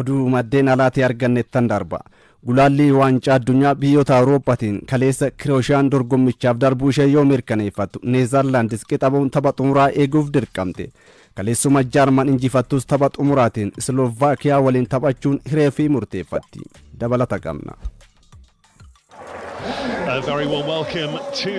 Oduu maddeen alaatii argannettan darba. Gulaallii Waancaa Addunyaa biyyoota Awurooppaatiin kaleessa Kirooshaan dorgommichaaf darbuu ishee yoo mirkaneeffattu, Neezarlaandis qixa ba'uun tapha xumuraa eeguuf dirqamte. Kaleessuma Jaarman injifattus tapha xumuraatiin Isloovaakiyaa waliin taphachuun hiree fi murteeffatti. Dabalata qabna. A very warm welcome to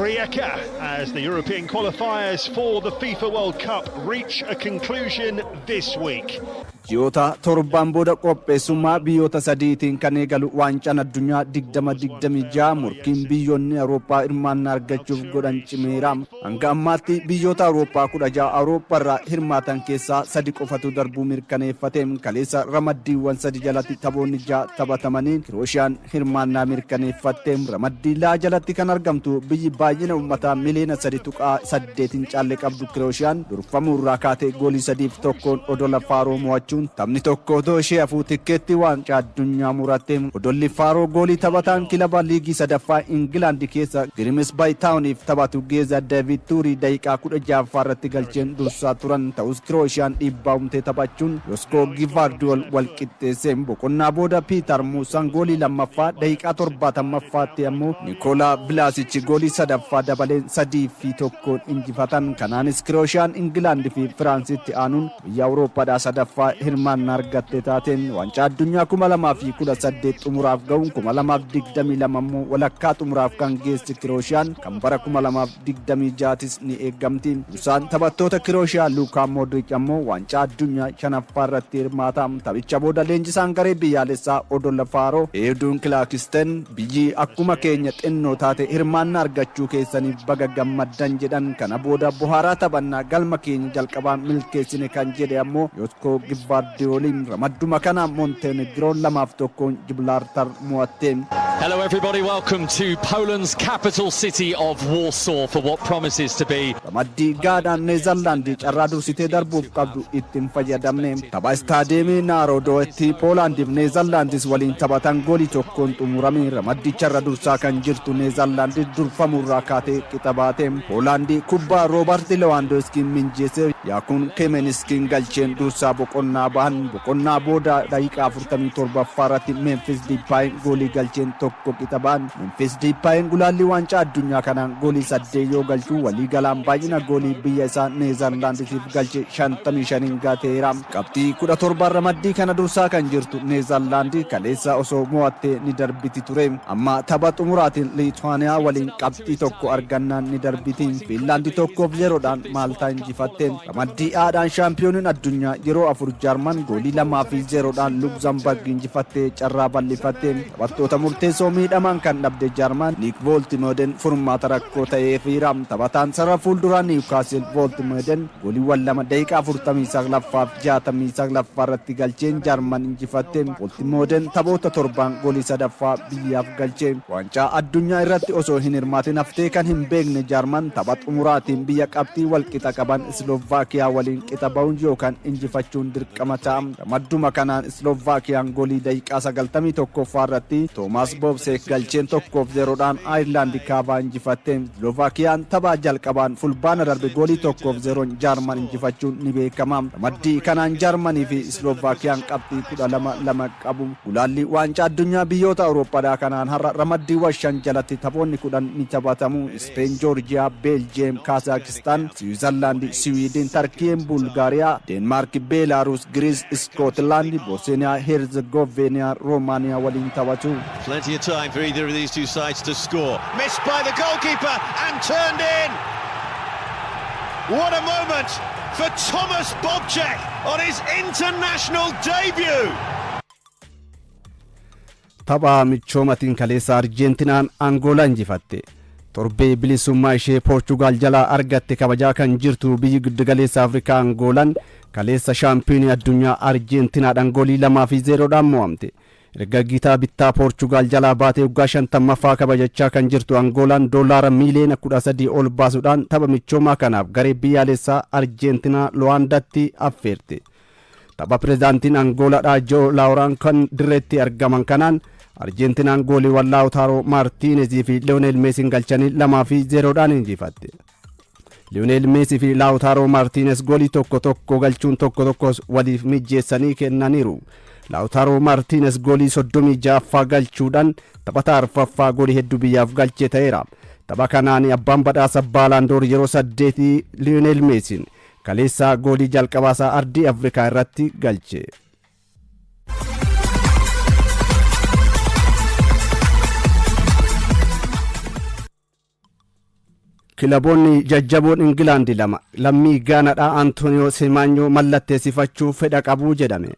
Rijeka as the European qualifiers for the FIFA World Cup reach a conclusion this week. Ji'oota 7n booda qopheessummaa biyyoota sadiitiin kan eegalu Waancaan Addunyaa 2026 morkiin biyyoonni Awurooppaa hirmaannaa argachuuf godhan cimeera. Hanga ammaatti biyyoota Awurooppaa 16 Awurooppaarraa hirmaatan keessaa sadi qofatu darbuu mirkaneeffate. Kaleessa ramaddiiwwan sadi jalatti taphoonni ja'a taphatamanii Kirooshaan hirmaannaa mirkaneeffatte. Ramaddii laa jalatti kan argamtu biyyi baay'ina uummataa miliyoona 3.8n caalle qabdu Kirooshaan durfamuurraa kaatee goolii 3-1n odola Faaroo mo'achuun taphni tokko otoo ishee hafuu tikkeetti Waancaa Addunyaa muratte. Odolli Faaroo goolii taphataan kilaba liigii sadaffaa Ingilaandi keessa Girimisbaay Taawuniif taphatu Geeza David Tuurii daqiiqaa 16ffaa irratti galcheen dursaa turan. Ta'us Kirooshaan dhiibbaa uumtee taphachuun Yoskoo Givaardiyool wal qixxeesse. Boqonnaa booda Piitar Muusaan goolii lammaffaa, daqiiqaa 70ffaatti ammoo Nikoolaa Vilaasichi goolii sadaffaa dabaleen 3-1n injifatan. Kanaanis Kirooshaan Ingilaandi fi Firaansitti aanuun biyya Awurooppaadhaa sadaffaa hirmaannaa argatte taate. Waancaa Addunyaa 2018 xumuraaf ga'uun 2022 immoo walakkaa xumuraaf kan geesse Kirooshaan kan bara 2026tis ni eeggamti. Dursaan taphattoota Kirooshiyaa Luukaa Moodric ammoo Waancaa Addunyaa shanaffaa irratti hirmaata. Taphicha booda leenjisaan garee biyyaalessaa Odola Faaroo Eeduun Kilaakisten, "Biyyi akkuma keenya xinnoo taate hirmaannaa argachuu keessaniif baga gammaddan," jedhan. "Kana booda bohaaraa taphannaa, galma keenya jalqabaa milkeessine," kan jedhe ammoo Yoskoo Givaardiyooliin. Ramadduma kana Monteenegiroon 2-1n Jibilaartar mo'atte. Hello, everybody. Welcome to Poland's capital city of Warsaw for what promises to be Ramaddii gaadhaan Neezerlaandii carraa dursitee darbuuf qabdu ittiin fayyadamne. Tapha Istaadiyeemii Naarodootti Poolaandiif Neezerlaandis waliin taphatan goolii tokkoon xumurame. Ramaddicharra dursaa kan jirtu Neezerlaandis durfamuurraa kaatee qixa baate. Poolaandii kubbaa Roobarti Lewaandooskiin minjeessee Yaakuun Keemeniskiin galcheen dursaa boqonnaa bahan. Boqonnaa booda daqiiqaa 47ffaa irratti Memphis Depaayin goolii galcheen 1 qixa ba'an. Memphis Depaayin gulaallii Waancaa Addunyaa kanaan goolii saddeet yoo galchu, walii galaan baay'ina goolii biyya isaa Neezerlaandisiif galche 55n gateera. Qabxii 17n ramaddii kana dursaa kan jirtu Neezerlaandi kaleessa osoo mo'attee ni darbiti ture. Amma tapha xumuraatiin Liituwaaniyaa waliin qabxii tokko argannaan ni darbiti. Fiinlaandi 1-0dhaan Maaltaa injifatte. Ramaddii Aadhaan shaampiyooniin addunyaa yeroo afur Jaarman goolii 2-0dhaan Lugzambarg injifattee carraa bal'ifatte. Taphattoota murteessoo miidhamaan kan dhabde Jaarman Niik Vooltimooden furmaata rakkoo ta'eefiira. Taphataan sarara fuulduraa Niwukaasil Vooltimooden gooliiwwan lama daqiiqaa 49ffaa fi 69ffaa irratti galcheen Jaarman injifatte. Vooltimooden taphoota torbaan goolii sadaffaa biyyaaf galche. Waancaa Addunyaa irratti osoo hin hirmaatin haftee kan hin beekne Jaarman tapha xumuraatiin biyya qabxii wal qixa qaban Isloovaakiyaa waliin qixa ba'uun yookaan injifachuun dirqama ta'a. Ramadduma kanaan Islovaakiyaan goolii daqiiqaa 91ffaa irratti Toomaas Boobseek galcheen 1-0dhaan Ayirlaandi Kaabaa injifatte. Islovaakiyaan tapha jalqabaan Fulbaana darbe goolii 1-0n Jaarman injifachuun ni beekama. Ramaddii kanaan Jaarmanii fi Islovaakiyaan qabxii 12 lama qabu. Gulaalli Waancaa Addunyaa biyyoota Awurooppaadhaa kanaan har'a ramaddiiwwan shan jalatti taphoonni 10 ni taphatamu. Ispeen, Joorjiyaa, Beeljiyeem, Kaazaakistaan, Siwiizerlaandi, Siwiidin, Tarkiyeen, Bulgaariyaa, Deenmaark, Beelaaruus, Giriis, Iskootilaandi, Bosniyaa Heerzegoveeniyaa, Roomaaniyaa waliin taphatu. Plenty of time for either of these two sides to score. Missed by the goalkeeper and turned in. What a moment for Thomas Bobcek on his international debut. Tapha michoomatiin kaleessa Arjeentinaan Angoolaa injifatte. Torbee bilisummaa ishee Poorchugaal jalaa argatte kabajaa kan jirtu biyyi giddugaleessa Afrikaa Angoolaan kaleessa shaampiyoonii addunyaa Arjeentinaadhaan goolii 2-0dhaan mo'amte. Erga gitaa bittaa Poorchugaal jalaa baatee waggaa 50ffaa kabajachaa kan jirtu Angoolaan doolaara miiliyoona 13 ol baasuudhaan tapha michoomaa kanaaf garee biyyaalessaa Arjeentinaa Luwaandatti affeerte. Tapha pirezidaantiin Angoolaadhaa Joo Laawuraan kan dirreetti argaman kanaan Arjeentinaan gooliiwwan Laawutaaroo Maartiinezii fi Leonel Meesiin galchanii 2-0dhaan injifatte. Lionel Meesii fi Laawutaaroo Maartiinez goolii tokko tokko galchuun tokko tokkos waliif mijjeessanii kennaniiru. Laawutaaroo Maartiines goolii 36ffaa galchuudhaan taphataa arfaffaa goolii hedduu biyyaaf galche ta'eera. Tapha kanaan abbaan badhaasa Baalaandoor yeroo saddeetii Liyoneel Meesiin kaleessaa goolii jalqabaasaa ardii Afrikaa irratti galche. Kilaboonni jajjaboon Ingilaandi lama lammii Gaanadhaa Antooniyoo Seemaanyoo mallatteessifachuu fedha qabuu jedhame.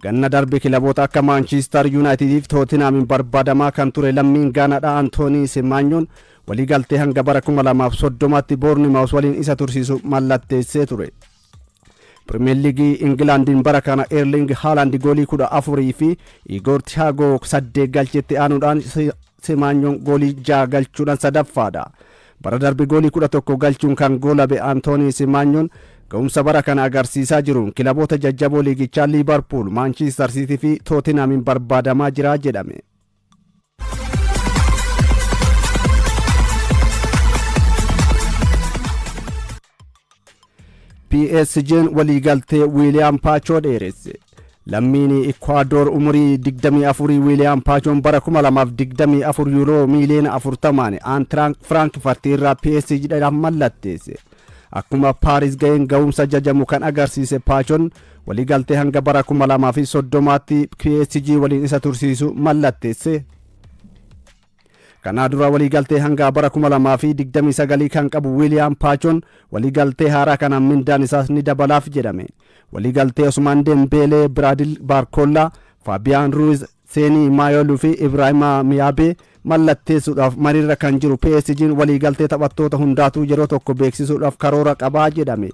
Ganna darbe kilaboota akka Maanchiistar Yuunaayitediif Tootinhaamiin barbaadamaa kan ture lammiin Gaanadhaa Antoonii Seemaanyoon waliigaltee hanga bara 2030tti Boornimaawus waliin isa tursiisu mallatteessee ture. Pirimeer Liigii Ingilaandiin bara kana Eerling Haaland goolii 14 fi Igoor Tiyaagoo 8 galchetti aanuudhaan Seemaanyoon goolii 6 galchuudhaan sadaffaadha. Bara darbe goolii 11 galchuun kan goolabe Antoonii Seemaanyoon ga'umsa bara kana agarsiisaa jiruun kilaboota jajjaboo liigichaa Liibarpuul, Maanchiistar Siitii fi Tootinhaamiin barbaadamaa jira jedhame. PSG'n waliigaltee Wiiliyaam Paachoo dheeresse. Lammiin Ikwaador umurii 24 Wiiliyaam Paachoon bara 2024 yuuroo miiliyoona 40 Aantiraank Firaankfurt irraa PSG dhaaf mallatteesse. Akkuma Paaris ga'een ga'umsa jajamu kan agarsiise Paachoon waliigaltee hanga bara 2030tti PSG waliin isa tursiisu mallatteesse. Kanaa dura waliigaltee hanga bara 2029 kan qabu Wiiliyaam Paachoon waliigaltee haaraa kanaan mindaan isaas ni dabalaaf jedhame. Waliigaltee Osmaan Dembeelee, Biraadil Baarkollaa, Faabiyaan Ruiz, Seenii Maayoluu fi Ibraahima Miyaabee mallatteessuudhaaf mariirra kan jiru PSG'n waliigaltee taphattoota hundaatuu yeroo tokko beeksisuudhaaf karoora qabaa jedhame.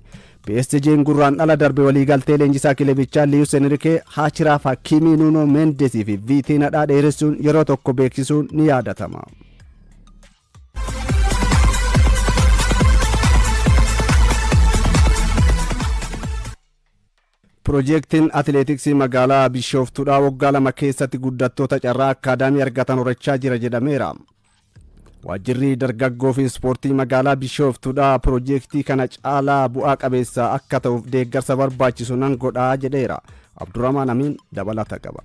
PSG'n gurraan dhala darbe waliigaltee leenjisaa kilebichaa Liyus Enrique, Haachiraaf Hakiimii, Nuunoo Meendesii fi Viitiinadhaa dheeressuun yeroo tokko beeksisuun ni yaadatama. Piroojeektiin atileetiksii magaalaa Bishooftuudhaa waggaa 2 keessatti guddattoota carraa akkaadaamii argatan horachaa jira jedhameera. Waajjirri dargaggoo fi ispoortii magaalaa Bishooftuudhaa piroojeektii kana caalaa bu'aa qabeessa akka ta'uuf deeggarsa barbaachisu nan godhaa jedheera. Abdurrahmaan Amiin dabalata qaba.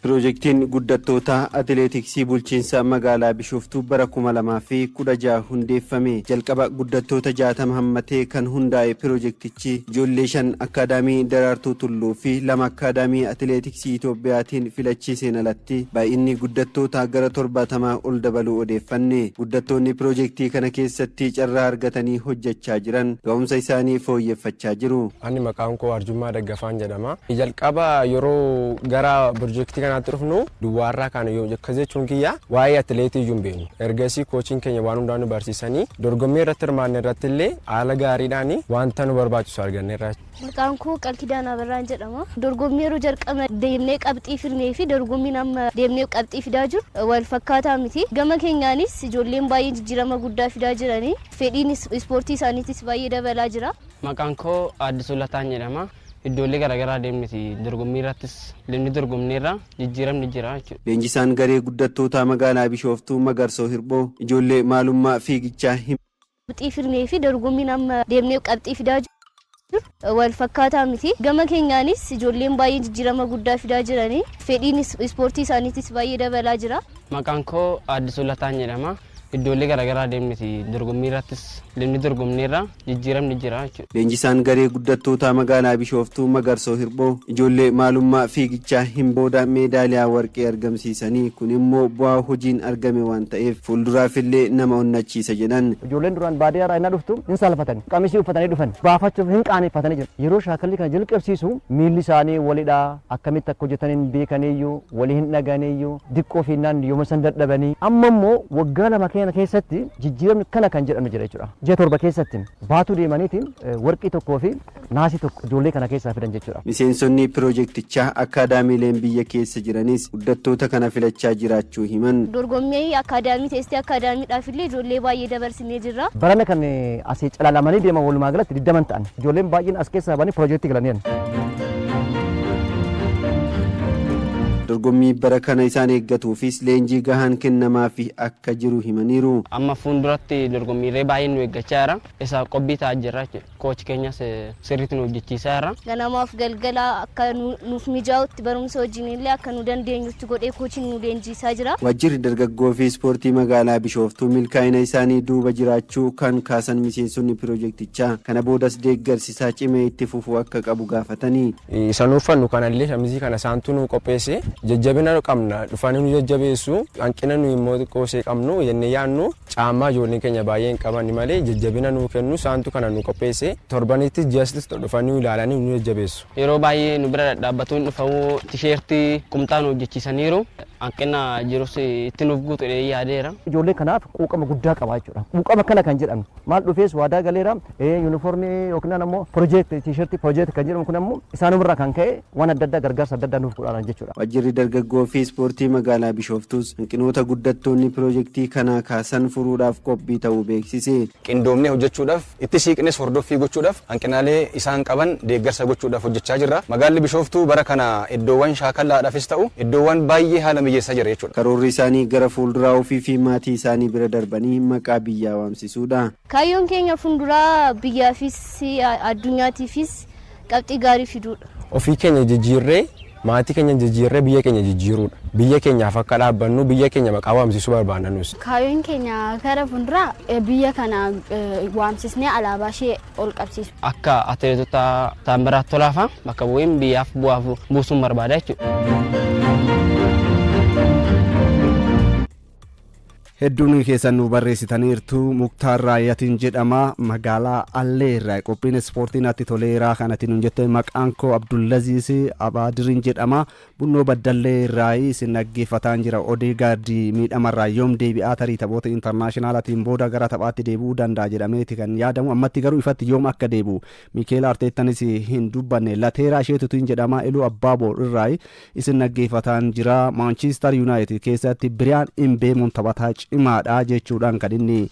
Piroojeektiin guddattoota atileetiksii bulchiinsa magaalaa Bishooftuu bara 2016 hundeeffame. Jalqaba guddattoota 60 hammatee kan hundaa'e piroojeektichi ijoollee 5 akkaadaamii Daraartuu Tulluu fi 2 akkaadaamii atileetiksii Itoophiyaatiin filachiiseen alatti baay'inni guddattoota gara 70 ol dabaluu odeeffanne. Guddattoonni piroojeektii kana keessatti carraa argatanii hojjechaa jiran ga'umsa isaanii fooyyeffachaa jiru. Ani maqaan koo Arjummaa Daggafaan jedhama. Jalqaba yeroo gara piroojeektii kanaatti dhufnu duwwaarraa kaane, yoo akkas jechuun kiyya waa'ee atileetii iyyuu hin beeknu. Ergasii koochiin keenya waan hundaa nu barsiisanii, dorgommii irratti hirmaanne irratti illee haala gaariidhaan wanta nu barbaachisu arganneerra. Maqaan koo Qalkidaan Abarraan jedhama. Dorgommii yeroo jalqaba deemnee qabxii fidnee fi dorgommiin amma deemnee qabxii fidaa jiru wal fakkaataa miti. Gama keenyaanis ijoolleen baay'een jijjiirama guddaa fidaa jiranii, fedhiin ispoortii isaaniitis baay'ee dabalaa jira. Maqaan koo Addisuu Lataan jedhama. Iddoolee garaagaraa deemniti dorgommii irrattis deemni dorgomneerra, jijjiiramni jira jechuudha. Leenjisaan garee guddattootaa magaalaa Bishooftuu Magarsoo Hirphoo ijoollee maalummaa fiigichaa hin Qabxii fidnee fi dorgommiin amma deemnee qabxii fidaa jiru wal fakkaataa miti. Gama keenyaanis ijoolleen baay'een jijjiirama guddaa fidaa jiranii, fedhiin ispoortii isaaniitis baay'ee dabalaa jira. Maqaan koo Addisuu Lataan jedhama. Iddoolee garaagaraa deemniti dorgommii irrattis deemni dorgomneerra, jijjiiramni jira jechuudha. Leenjisaan garee guddattootaa magaalaa Bishooftuu Magarsoo Hirphoo ijoollee maalummaa fiigichaa hin booda meedaaliyaa warqee argamsiisanii, kun immoo bu'aa hojiin argame waan ta'eef fuulduraafillee nama onnachiisa jedhan. Ijoolleen duraan baadiyyaa irraa innaa dhuftu hin saalfatan. Qamisii uffatanii dhufan. Baafachuuf hin qaaneffatanii jiru. Yeroo shaakalli kana jalqabsiisu miilli isaanii walidha. Akkamitti akka hojjetan hin beekaniyyuu, walii hin dhaga'aniyyuu, diqqoo fiinnaan yooma san dadhabanii. Amma immoo waggaa 2 kana keessatti jijjiiramni kana kan jedhamu jira jechuudha. Ji'a 7 keessatti baatuu deemaniitiin warqii tokkoo fi naasii tokko ijoollee kana keessaa fidan jechuudha. Miseensonni piroojeektichaa akkaadaamiileen biyya keessa jiranis guddattoota kana filachaa jiraachuu himan. Dorgommii akkaadaamii teestii akkaadaamiidhaaf illee ijoollee baay'ee dabarsinee jirra. Barana kan asii calaalamanii deeman walumaa galatti 20 ta'an. Ijoolleen baay'een as keessaa ba'anii piroojeektii galaniiru. Dorgommii bara kana isaan eeggatuufis leenjii gahaan kennamaafi akka jiru himaniiru. Amma fuulduratti dorgommiilee baay'een nu eeggachaa jira. Isa qophii ta'aa jirra jechuudha. Coach keenyas sirriitti nu hojjechiisaa jira. Ganamaaf galgala akka nuuf mijaa'utti, barumsa wajjin illee akka nu dandeenyutti godhee koochiin nu leenjisaa jira. Waajjirri dargaggoo fi ispoortii magaalaa Bishooftuu milkaa'ina isaanii duuba jiraachuu kan kaasan miseensonni piroojeektichaa, kana boodas deeggarsi isaa cimee itti fufuu akka qabu gaafatanii. Isa nu uffannu kanallee, shamizii kana isaantu nu qopheesse. Jajjabina qabna, dhufanii nu jajjabeessu. Hanqina nu immoo xiqqoo ishee qabnu jennee yaadnu caammaa ijoolleen keenya baay'ee hin qaban malee, jajjabina nu kennu. Isaantu kana nu qopheesse. Torbanitti, ji'astis dhufanii ilaalanii nu jajjabeessu. Yeroo baay'ee nu bira dhadhaabbatuun dhufamuu tisheertii, qumxaa nu hojjechiisaniiru. Hanqina jirus itti nuuf guutu yaadeera. Ijoollee kanaaf quuqama guddaa qaba jechuudha. Quuqama kana kan jedhamu maal dhufees waadaa galeera. Yuunifoormii yookiin ammoo piroojeektii, tiishertii piroojeektii kan jedhamu kun ammoo isaanumarraa kan ka'e waan adda addaa, gargaarsa adda addaa nuuf godhaan jechuudha. Waajjirri dargaggoo fi ispoortii magaalaa Bishooftuus hanqinoota guddattoonni piroojeektii kanaa kaasan furuudhaaf qophii ta'uu beeksise. Qindoomnee hojjechuudhaaf, itti siiqnes hordoffii gochuudhaaf, hanqinaalee isaan qaban deeggarsa gochuudhaaf hojjechaa jirra. Magaalli Bishooftuu bara kana iddoowwan shaakallaadhaafis ta'u iddoowwan baay'ee haala mijeessaa jira jechuudha. Karoorri isaanii gara fuulduraa ofii fi maatii isaanii bira darbanii maqaa biyyaa waamsisuudha. Kaayyoon keenya fuulduraa biyyaafis addunyaatiifis qabxii gaarii fiduudha. Ofii keenya jijjiirree, maatii keenya jijjiirree, biyya keenya jijjiiruudha. Biyya keenyaaf akka dhaabbannu, biyya keenya maqaa waamsisuu barbaanna nus. Kaayyoon keenya gara fuulduraa biyya kana waamsisnee alaabaa ishee ol qabsiisu. Akka atileetota Taammiraat Tolaafaa bakka bu'een biyyaaf bu'aaf buusuun barbaada jechuudha. Hedduun keessan nu barreessitaniirtu. Muktaar Raayyatiin jedhama, magaalaa Alleerraa. Qophiin ispoortii natti toleeraa kanatti nun jette. Maqaan koo Abdullaziis Abaadiriin jedhama, Bunnoo Baddallee irraa isin dhaggeeffataan jira. Odeegaardi miidhamarraa yoom deebi'aa? Tarii taphoota intarnaashinaalatiin booda gara taphaatti deebi'uu danda'a jedhameeti kan yaadamu. Ammatti garuu ifatti yoom akka deebi'u Miikeel Arteettanis hin dubbanne. Lateeraa Isheetutiin jedhama, Iluu Abbaaboor irraa isin dhaggeeffataan jira. Maanchiistar Yuunaayitid keessatti Biriyaan Imbeemoon taphataa cimaadha jechuudhaan kan inni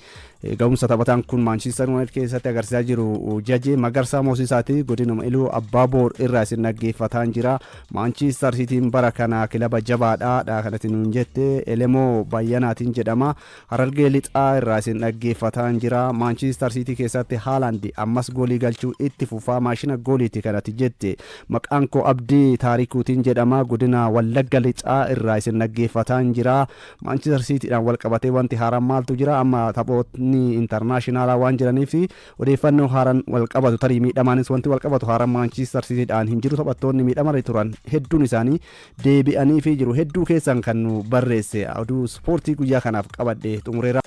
ga'umsa taphataan kun Maanchiistar Yuunaayitid keessatti agarsiisaa jiru jaje. Magarsaa Moosisaati, godinuma Iluu Abbaaboor irraa isin dhaggeeffataan jira. Maanchiistar Siitiin bara kana kilaba jabaadha dha kanatti nuun jette. Elemoo Bayyanaatiin jedhama, Harargee Lixaa irraa isin dhaggeeffataan jira. Maanchiistar Siitii keessatti Haalandi ammas goolii galchuu itti fufaa, maashina gooliiti kanatti jette. Maqaan koo Abdii Taarikuutiin jedhama, godina Wallagga Lixaa irraa isin dhaggeeffataan jira. Maanchiistar Siitiidhaan wal qabatee wanti haaraan maaltu jira? Amma taphootni intarnaashinaalaa waan jiraniif odeeffannoo haaraan wal qabatu, tarii miidhamaanis wanti wal qabatu haaraan Maanchiistar Siitiidhaan hin jiru. Taphattoonni miidhamarra turan hedduun isaanii deebi'anii fi jiru. Hedduu keessan kan nu barreesse, oduu ispoortii guyyaa kanaaf qabadhe xumureera.